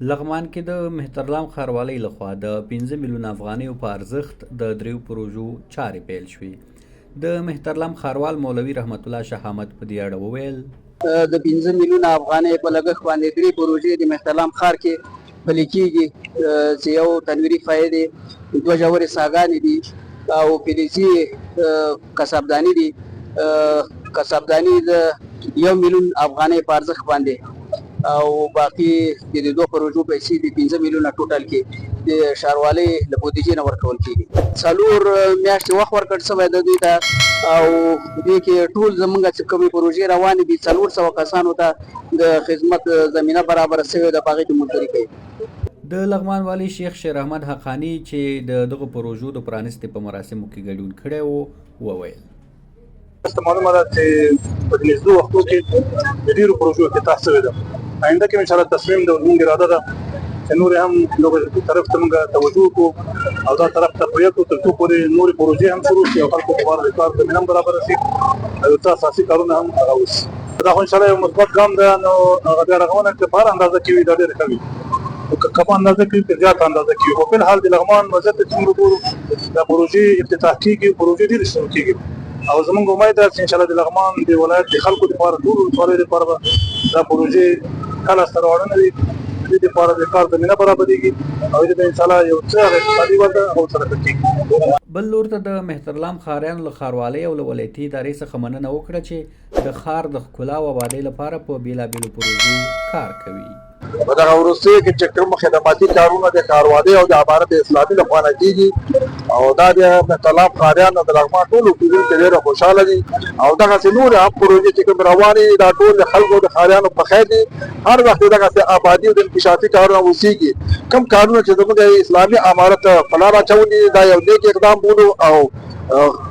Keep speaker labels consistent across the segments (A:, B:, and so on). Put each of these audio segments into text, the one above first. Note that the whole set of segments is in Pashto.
A: لغمان کې د مهترلام ښاروالۍ لخوا د 5 میلیونه افغانیو په ارزښت د دریو پروژو چارې پیل شوې. د مهترلام ښاروال مولوي رحمت الله شهامت په دې اړه وویل.
B: د 5 میلیونه افغانۍ په لګښت باندې درې پروژې د مهترلام ښار کې پلي کېږي، چې یو تنویري فایې دی، دوه ژورې څاګانې دي او فلزي کسابداني دي. کسابداني د 1 میلیون افغانۍ په ارزښت باندې او باقي د دې دوه پروژو پیسې د 5 میلیونه ټوټل کې د ښاروالۍ له بودیجې نه ورکول کېږي. 4 میاشتې وخت ورکړ شوی ده دوی ته او دې کې ټول زمونږ چې کومې پروژې روانې دي 400 کسانو ته د خدمت زمینه برابره شوې ده، په هغې کې مزدوري کوي.
A: د لغمان والي شیخ شیر احمد حقاني چې د دغو پروژو د پرانیستې په مراسمو کې ګډون کړی و، وویل.
C: تاسو ته معلومه ده چې په دې نږدې وختو کې د ډېرو پروژو افتتاح شوې ده. آینده کې ان شاء الله تصمیم ده، زموږ اراده ده چې نور هم دغه طرف ته موږ توجه وکړو او دا طرف تقویه کړو، تر څو پورې نورې پروژې هم شروع شي او خلکو لپاره د کار زمینه هم برابره شي او یو څه اساسي کارونه هم هغه وشي. دا خو ان شاء الله یو مثبت ګام ده، نو هغه بیا رغونه که په هر اندازه کې وي دا ډېره ښه وي، خو که کمه اندازه کې وي که زیاته اندازه کې وي، خو فی الحال د لغمان وضعیت چې موږ ګورو دا پروژې افتتاح کېږي، پروژې ډېرې شروع کېږي او زمونږ امید ده چې ان شاء الله د لغمان د ولایت د خلکو لپاره، ټولو ولسوالیو لپاره به دا پروژې کله سره وي، د دې لپاره د کار زمینه برابرېږي او دې به ان شاء الله یو څه هغه اقتصادي وده هغه ورسره ښه کېږي.
A: بل لور ته د مهترلام ښاریانو له ښاروالۍ او له ولایتي ادارې څخه مننه وکړه چې د ښار د ښکلا او ابادۍ لپاره په بېلابېلو پروژو کار کوي.
D: په دغه وروستیو کې چې کوم خدماتي کارونه د ښاروالۍ او د امارت اسلامي له خوا نه کېږي او دا د مهترلام ښاریان او د لغمان ټول اوسېدونکي ډېر خوشحاله دي او دغسې نورې هم پروژې چې کوم روانې دي دا ټول د خلکو د ښاریانو په خیر دي. هر وخت دغسې آبادي او د انکشافي کارونه اوسېږي، کوم کارونه چې زموږ اسلامي امارت په لاره اچولي دي دا یو نیک اقدام بولو او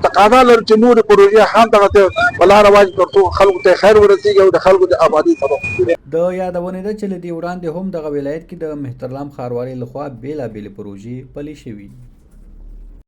D: تقاضا لرو چې نورې پروژې هم دغسې په لاره واچوي تر څو خلکو ته خیر ورسېږي او د خلکو د آبادۍ سبب وګرځي.
A: د یادونې ده چې له دې وړاندې هم دغه ولایت کې د مهترلام ښاروالۍ لخوا بېلابېلې پروژې پلې شوې دي.